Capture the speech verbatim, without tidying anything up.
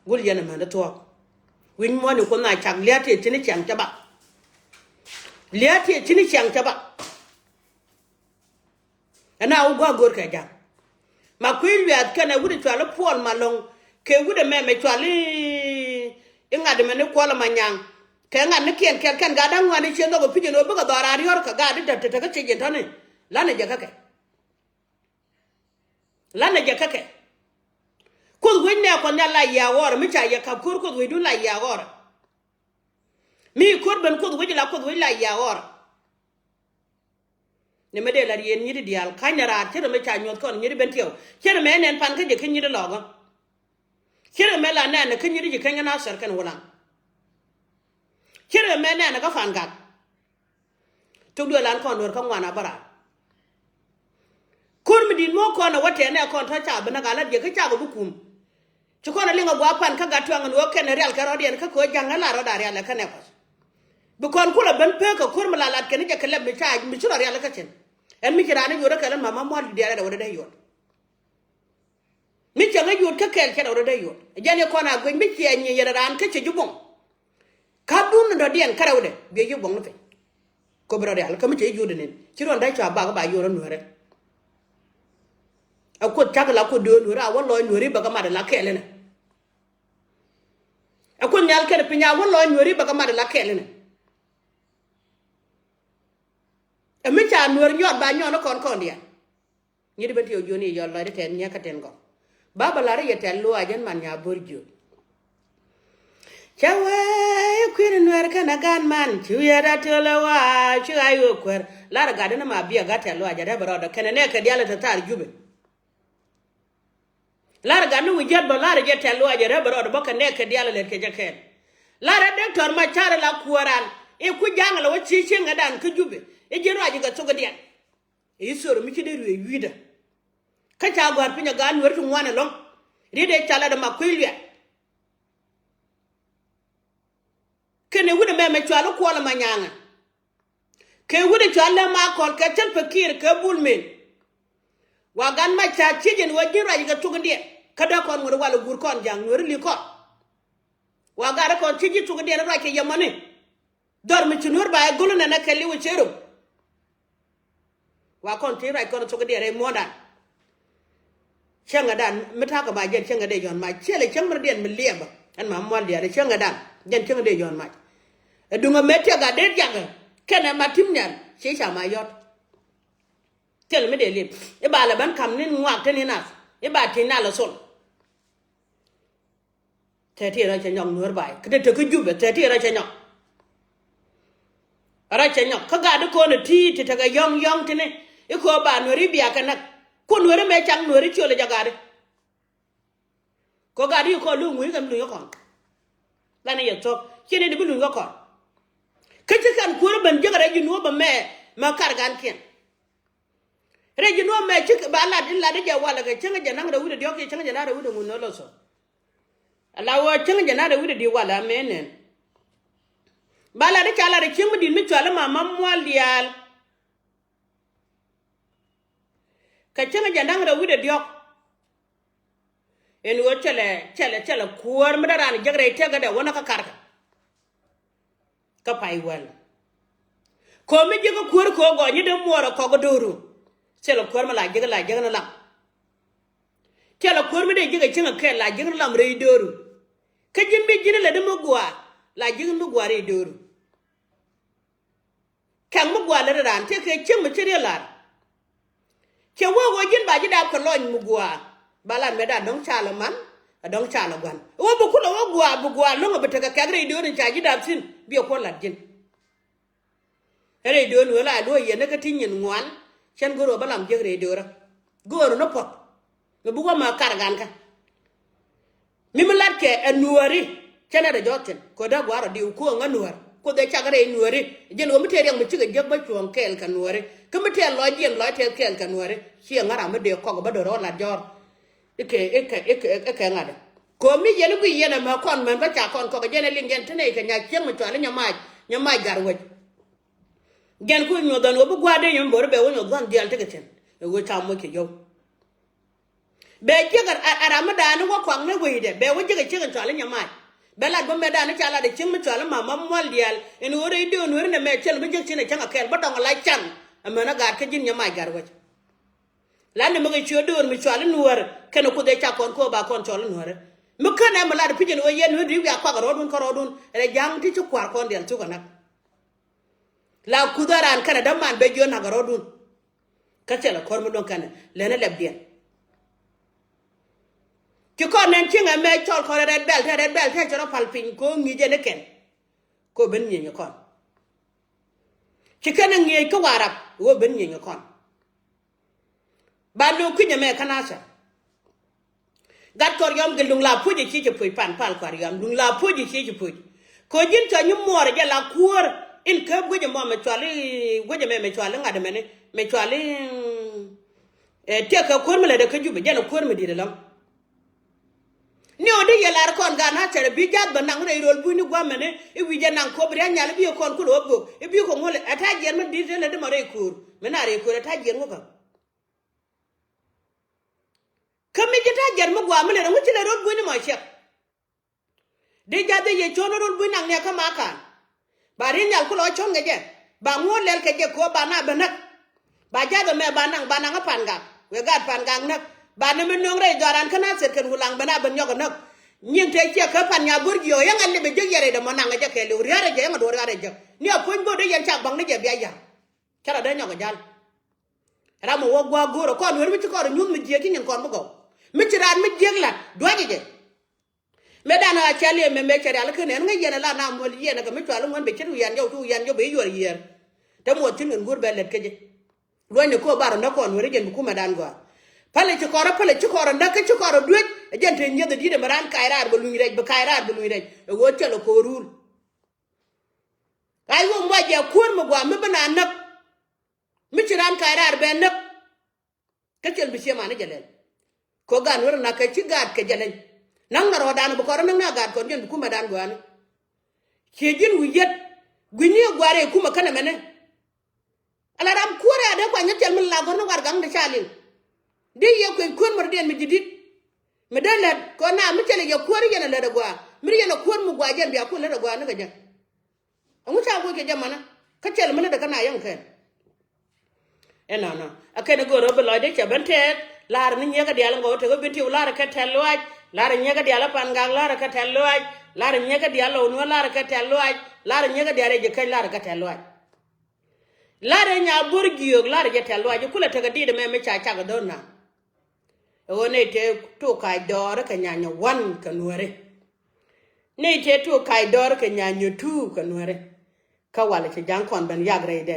Gul yɛn ɛmɛn thuɔ̱k. Wi̱ny muɔ̱ni Kuoth na cak lia̱a̱ ti cini ciaŋ cɛ bak. Lia̱a̱ ti cini ciaŋ cɛ bak. Ɛna wä gua̱a̱k go̱o̱r kɛ ja̱ŋ. Ma kui̱ luɛth kɛnɛ wut ɛ cual i̱ Puɔl Malɔŋ kɛ wut ɛmɛ mɛ cual i̱ ŋa̱t ɛmɛ ni Kuɔl ɛmɛ nyaŋ. Kɛ ŋa̱t ni kiɛn kɛl kɛn gat da̱ŋ ŋuan i̱ ciɛ nhɔk ɛ pi̱c ɛn ɣöö bikɛ dhɔr a riɔ̱r kɛ gaat i̱ te te te kä ciec in tɔ̱ni. Lanɛ jɛ kä kɛ. Lanɛ jɛ kä kɛ. Kuoth wec nɛ kɔn nhial la yia ɣɔr mi ca yɛ ka̱p ko̱r Kuoth wecdun la yia ɣɔr. Mi ko̱r ben Kuoth wec la Kuoth wec la yia ɣɔr. Ni mi dee la rieen nyit diaal ka̱ny ni raar cɛ rɛ mi ca nyuɔth kɔn nyit ben tiɛw cɛ rɛ mɛ nɛn pan kä jɛ kä nyit lɔɔkä. Cɛ rɛ mɛ la nɛn kä nyit ji̱ keny kä Nathɛr kɛn wulaŋ. Cɛ rɛ mɛ nɛn kä Pan Gak. Thok duël an kɔn duer kä ŋuan a bä raar. Ko̱r mi di̱t muɔ̱ɔ̱k kɔn ɛ wä tɛɛnɛ kɔn tɔ̱ ca bi näk a lät jɛ kä cakɔ bi kum. Ci kɔn a liŋ a gua̱a̱ pan kä gat tuaŋ ɛn ɣöö kɛn ɛ rial kɛ rɔ̱diɛn kä kɛ ɣöö ja̱ŋ ɛ la rɔ̱da rial ɛ kɛn ɛ kuath. Bi kɔn kulɛ ben pek kɛ ko̱r mi la lat kɛn jɛ kɛ lɛp mi ca mi ci rɔ rial kä cin. Ɛn mi ci raan i̱ yot ɛ kɛl ɛn mama mual diaal ɛ rɛw ɛ dee yot. Mi cäŋ ɛ yot kä kɛl cɛ rɛw ɛ dee yot. Jɛn i̱ kɔn a gueny mi ciɛ nyi yɛn raan kä cɛ ji̱ buɔ̱ŋ. Ka̱pdun in dɔ̱diɛn kärɛwdɛ biɛ ji̱ buɔ̱ŋ ni piny. Köp rɔ rial kä mi cɛ ji̱ jiötdɛ nin ci ruɔ̱n da̱c cua bak ba yo̱o̱r ɛ nueerɛ. Ɛ kuoth cak la kuoth döör nueerɛ a wä lɔɔc nueeri bɛ kɛ mat ala kɛɛl inɛ. Ɛ kuoth nhial kɛn piny a wä lɔɔc nueeri bɛ kɛ mat ala kɛɛl inɛ. Ɛ mi ca nueer nyɔɔt ba nyɔɔn ni kɔn kɔn diaal. Nyit ben ti ɔ jiöni yɔl lɔcdä tɛn nyiakä tɛn gɔk. Ba bä lar yɛ tɛl luaac ɛn man nya bo̱r jiöt. Cä wee kui̱n nuɛr kɛn a gan man ci wiɛt a tiöl ɛ waa ci ɣa̱c wee kuɛr lar gat ni ma biɛ gat tɛl luaac a rɛp rɔɔdä kɛn ɛ nɛɛkɛ diaal ɛ te thar Jubɛ. Lar gat ni wi̱c jät bä lar jɛ tɛl luaac a rɛp rɔɔdä bä kɛ nɛɛkɛ diaal ɛ lɛt kɛ jɛ kɛn. Lar ɛ dek tɔr ma car ɛ la kuääran i̱ ku ja̱ŋ ɛ la wä ci cieŋ ɛ dan kä Jubɛ i̱ ji̱n ruac ikɛ thok ɛ diaal. I̱ thor mi ci dee ruëë wi̱i̱dä. Kä ca gɔ̱a̱r piny a gaat nueeri ti ŋuan ɛlɔ̱ŋ. Riet ëë ca lat ɛma kui̱ luɛk. Kɛnɛ wi̱cdɛ mɛmɛ cual i̱ Kuɔl ɛma nyaŋɛ. Kɛ wi̱cdɛ cual lɛ ma kɔl kɛ thil pekir kɛ bul men. Wa gan mac ca ciec ɛn ɣöö ji̱n ruac kɛ thok in diɛn kä dee kɔn ŋuɔ̱t i̱ wal i̱ guur kɔn ja̱ŋ nueeri li̱k kɔn. Wa gat i̱ kɔn ciec ji̱ thok in diɛn i̱ ruac kɛ yɛmɔni. Dhɔr mi ci nuɔ̱r ba ɛ go̱l nɛnɛ kɛ li̱w ɛ cɛ röm. Wa kɔn ti ruac kɔn thok diɛɛr ɛ muɔ̱ɔ̱ndan. Cäŋädan mi ta̱a̱ kɛ ba jɛn cäŋä dee jɔ̱ɔ̱n mac ciɛlɛ cäŋ mi rɔ diɛn mi liɛpä ɛn ma muɔ̱l diɛɛr ɛ cäŋädan jɛn cäŋä dee jɔ̱ɔ̱n mac. Ɛ duŋ ɛ met tiɛk a dee jakä kɛnɛ ma ti̱m nian ci ca ma yɔ̱t. Thil mi dee liep i̱ ba lɛ ben ka̱m ni ŋuak te ni nath i̱ ba ti̱ny nal ɛ thol. Thɛɛti rɔ cɛ nyɔk nuɔ̱ɔ̱r bay kä te te kä Jubɛ thɛɛti rɔ cɛ nyɔk. Rɔ cɛ nyɔk kä gat i̱ ko̱n ɛ ti̱i̱ ti tekɛ yɔ̱ŋ yɔ̱ŋ tini i̱ ko̱ ba nuɔ̱ɔ̱r i̱ bia kɛ näk. Ku nuɔ̱ɔ̱r i̱ mɛ cak nuɔ̱ɔ̱r i̱ ciöl i̱ jɛ gat i̱. Ko̱ gat i̱ ko̱ luŋ wi̱i̱ kɛ mi luŋ i̱ kɔn. Lanɛ yɛ thuɔ̱k ciɛ ni di bi luŋ i̱ kɔn. Kä ci kɛn kuäär i̱ ben jiäk rɛy ji̱ nuɔ̱ɔ̱r bä mɛ mɛ kar gankiɛn. Rɛy ji̱ nuɔ̱ɔ̱r mɛ ci ba lat in lat in jɛ walɛ kɛ cäŋ jɛ naŋ rɛw wi̱cdɛ diɔ̱k kiɛ cäŋ jɛ naŋ rɛw wi̱cdɛ ŋun nä lɔ thok. Ala wä cäŋ jɛ naŋ rɛw wi̱cdɛ diɔ̱k walɛ amɛ nɛn. Ba lat in ca lat in cieŋ mi di̱t mi cual in ma ma mual diaal. Kɛ cäŋ jɛ naŋ rɛw wi̱cdɛ diɔ̱k. Ɛn ɣöö cɛlɛ cɛlɛ cɛlɛ kuäär mi dee raan jiäk rɛy tëkädɛ wä nä kä karkɛ. Kä pay wäl. Ko̱o̱m mi ji̱ kä kuäär ko̱o̱k gɔɔny ni dee muɔɔr ɛ kɔk kä dööru. Thilɛ kuäär mi la ji̱ kä la ji̱ kä ni lam. Thilɛ kuäär mi dee ji̱ kä cieŋ ɛ kɛl la ji̱ kä ni lam rɛy dööru. Kä ji̱n bi ji̱n lɛ di mi gua̱a̱ la ji̱ kä ni mi gua̱a̱ rɛy dööru. Kɛŋ mi gua̱a̱ lät raan tëë kɛ cieŋ mi ci riel lar. Cɛ wee ɣöö ji̱n ba ji̱ dap kɛ lɔny mi gua̱a̱. Ba lat mɛt a dɔ̱ŋ ca lɛ man a dɔ̱ŋ ca lɛ gua̱n ɣöö bi kulɛ wä gua̱a̱ bi gua̱a̱ lo̱ŋ a bi tekɛ kɛk rɛy döör in ca ji̱ dap thi̱n bi ɛ kuɔn lat ji̱n. Rɛy döör ni ɣöö la luɔ̱c yɛn ni kä ti nyin ŋuan cɛn go̱o̱r ɣöö bä lam jiäk rɛy döörä. Go̱o̱r ni puɔ̱th mi bi wä ma kar gankä. Mi mi latkɛ ɛ nuääri cä nɛy rɔ jɔ̱ɔ̱th thi̱n kɛ ɣöö dee gua̱a̱r rɔ diw kuäär ŋä nuäär kuoth ɛ cak rɛy nuääri. Jɛn ɣöö mi tëë riɛk mi cikɛ jiäk bä cuɔ̱ɔ̱ŋ kɛɛl kɛ nuääri kä mi tëë lɔc jiɛn lɔc tɛth kɛɛl kɛ nuääri. Ciɛ ŋa̱r ram mi dee kɔk bä do̱r ɣä lat jɔ̱ɔ̱r. Ikɛ ikɛ ikɛ ikɛ ŋa̱t ɛ kɛ ɣöö mi yɛn i̱ guiy yɛn ɛmɛ kɔn mɛn bä ca kɔn kɔk ɛ jɛn ɛ liŋ jɛn te nɛy kɛ nya cieŋ mi cɔal i̱ nya mac nya mac gar wec. Jɛn ku nyuɔth ɣän ɣöö bi gua̱a̱r dee nyɔm bo̱r i̱ bɛ wä nyuɔth gua̱n dhial tekɛ thi̱n ɛ ɣöö ca moc kɛ yio̱w. Bɛ jiäk a, a, a ram mi da̱a̱n wä kuakni wecdɛ bɛ wä jiäk a cieŋ in cɔal i̱ nyamac. Bɛ lat bä mɛtdan i̱ ca lat a cieŋ mi cɔal i̱ mama muɔl diaal in ɣöö rɛy döön weri nɛ mɛ cɛl mi jiäk cin a cäŋ a kɛɛl bä dɔŋ a lac can. Amäni gaat kä ji̱n nyamac gat wec. Lat ni mi kɛ ciö döör mi cɔal i̱ nuäär kɛnɛ kuoth ɛ ca kɔn kööb a kɔn cɔl i̱ nuäärä. Mi känɛ mi lat pi̱c in ɣöö yɛn nuäär di wiak kuak a rɔɔdun kä rɔɔdun rɛ ja̱ŋ ti ci kua̱r kɔn diaal thuk a näk. La kuth a raan kɛnɛ däman bɛ jiö nak a rɔɔdun. Kä cɛ lɛ kɔr mi luäŋ kɛnɛ lɛn a lɛpdiɛn. Ci kɔn nɛn cieŋ ɛmɛ cɔl kɔn rɛt bɛl tɛ rɛt bɛl tɛ cɛ rɔ pal piny kɛ ɣöö ŋi̱i̱c ɛn ikɛn. Kɛ ɣöö ben ŋi̱eec kɔn ci kɛn ɛ ŋi̱eec kä Warap ɣöö ben ŋi̱eec kɔn. Ba lo̱o̱ kui̱ny ɛmɛ kä Nasir. Gat Kɔriɔm gil duŋ la puc ɛ ci ci puc pan pal Kɔriɔm duŋ la puc ɛ ci ci puc. Kɛ ɣöö ji̱n cɔ nyi muɔɔr ɛ jɛ la kuäär in käp guic ɛmɔ mɛ cual i̱ guic ɛmɛ mɛ cual i̱ ŋa̱t ɛmɛni mɛ cual i̱, mm, ɛ, tiɛk kɛ kuäär mi lätdɛ kä Jubɛ jɛn ɛ kuäär mi di̱t ɛlɔ̱ŋ. Ni ɣöö di yɛ lar kɔn gaat Nasir bi jath bä naŋ rɛy rol bunyni gua̱a̱mɛni i̱ wi̱c ɛ naŋ kop ria̱c nyal i̱ bi kɔn kulɛ wä bök i̱ bi kɔ ŋuɔ̱l ɛ ta̱a̱ jiɛn mi di̱t ɛ lät di mɔ rɛy köör mi na rɛy köör ɛ ta̱a̱ jiɛn wä bä. Kä mi ji̱ ta̱a̱ jiɛn mi gua̱a̱m mi lät ɛŋu ci lɛ rol bunyni mɔ ciɛk. Di jath i̱ yɛ cɔn rol buny naŋ niɛ kä makan. Ba ri̱n nhial kulɔ cɔ̱ŋ kɛ jɛ ba ŋuɔ̱t lɛl kɛ jɛ kɛ ɣöö ba na bɛ näk. Ba jath ɛmɛ ba naŋ ba naŋ ɛ Pangak wëë gaat Pangak näk. Ba ni mi nöŋ rɛy dhɔran kä Nasir kɛn Wulaŋ ben a ben nyɔk ɛ näk. Nyiŋ te ciɛ kä Pan Nyabuɔr jiök yɛn a lip ɛ jek yɛn rɛy dɛ mɔ naŋ ɛ jɛ kɛɛliw ria̱r ɛ jɛ yɛn a duɔ̱ɔ̱r ria̱r ɛ jek ni a puɔ̱ny bo̱o̱dɛ yɛn ca baŋ ni jɛ bia ya̱r. Cä rɔ dee nyɔk ɛ ja̱l. Ram mi wä gua̱a̱k go̱o̱rä kɔn weri mi ci kɔn rɔ nyuth mi jiäk ci nyin kɔn bi gɔw. Mi ci raan mi jiäk la̱t dua̱cä jɛ. Mëë dan a cɛ liɛm mɛ mɛ cɛ rial kä nɛn ŋäc yɛn a la na muɔl yɛn a kɛ mi cual i̱ ŋuän bɛ ce̱t wi̱i̱ yan jɔw ti wi̱i̱ yan jɔw bɛ yuɔr yiɛɛr. Te muɔth ci ŋän guur bɛ lɛt kä jɛ. Luɔ̱ny ni ko̱o̱p bar rɔ näk kɔn weri jɛn bi kumɛ dan gɔaa. Pälɛ ci kɔn rɔ pälɛ ci kɔn rɔ näk kä ci kɔn rɔ duec. Ɛ jɛn te nyieth ɛ di̱t ɛmɛ raan kac raar bɛ luny rɛc bi kac raar bɛ luny rɛc ɛ ɣöö cɛ lɛ ko̱o̱r ruul. Ɣa̱c ɣöö muac jɛ kuäär mi gɔaa mi bi na näk. Mi ci raan kac raar bɛ näk. Kä cɛl bi ciɛ mani jɛ lɛl. Kɛ ɣöö gaat nuäär na kɛ ci gaat kɛ jɛ leny. Naŋ na rɔɔdan bi kɔn rɔ näk na gaat kɔn jɛn bi kumɛ dan gɔaani. Ciɛ ji̱n wi̱i̱ yet gui̱ni ɛ gua̱a̱r ɛ kumɛ känɛ mɛnɛ. Ala ram kuäär ɛ adɛ kuany kä cɛl mi la gɔ̱r ni warɛgak ni ca liŋ. Di yɛ kueny kuäär märdiɛn mi ji̱ di̱t. Mi dee lät kɛ ɣöö na mi cɛl yɛ kuäär yɛn ɛ lät ɛ gɔaa mi ri yɛn ɛ kuäär mi gɔaa jɛn bia kuäär lät ɛ gɔaa ni kɛ jɛ. Ɛŋu ca guic kɛ jɛ mänä kä cɛl mi lätdɛ kä na yäŋ kɛn. Ɛnɔnɔ a kɛn a go̱o̱r ɣä bi lɔcdɛ cɛ ben tɛɛth. La̱rä ni nyiäkä diaal ŋɔw tekɛ bi tiw la̱rä kɛ tɛ̈th lɔaac. La̱rä nyiäkä diaal a Pangak la̱rä kɛ tɛ̈th lɔaac. La̱rä nyiäkä diaal a Lɔw Nuäär la̱rä kɛ tɛ̈th lɔaac. La̱rä nyiäkä diaal a Jikäny la̱rä kɛ tɛ̈th lɔaac. La̱rä Nyabuɔr Jiök la̱rä jɛ tɛ̈th lɔaac kulɛ tekɛ di̱i̱t ɛmɛ mi ca cak do̱r na. Ɛ ɣöö nɛy tëë tuɔɔk kac dɔɔrä kɛ nyanyɛ wan kɛ nuääri. Nɛy tëë tuɔɔk kac dɔɔrä kɛ nyanyɛ tuuk kɛ nuääri. Kä walɛ ci ja̱ŋ kɔn ben yak rɛydɛ.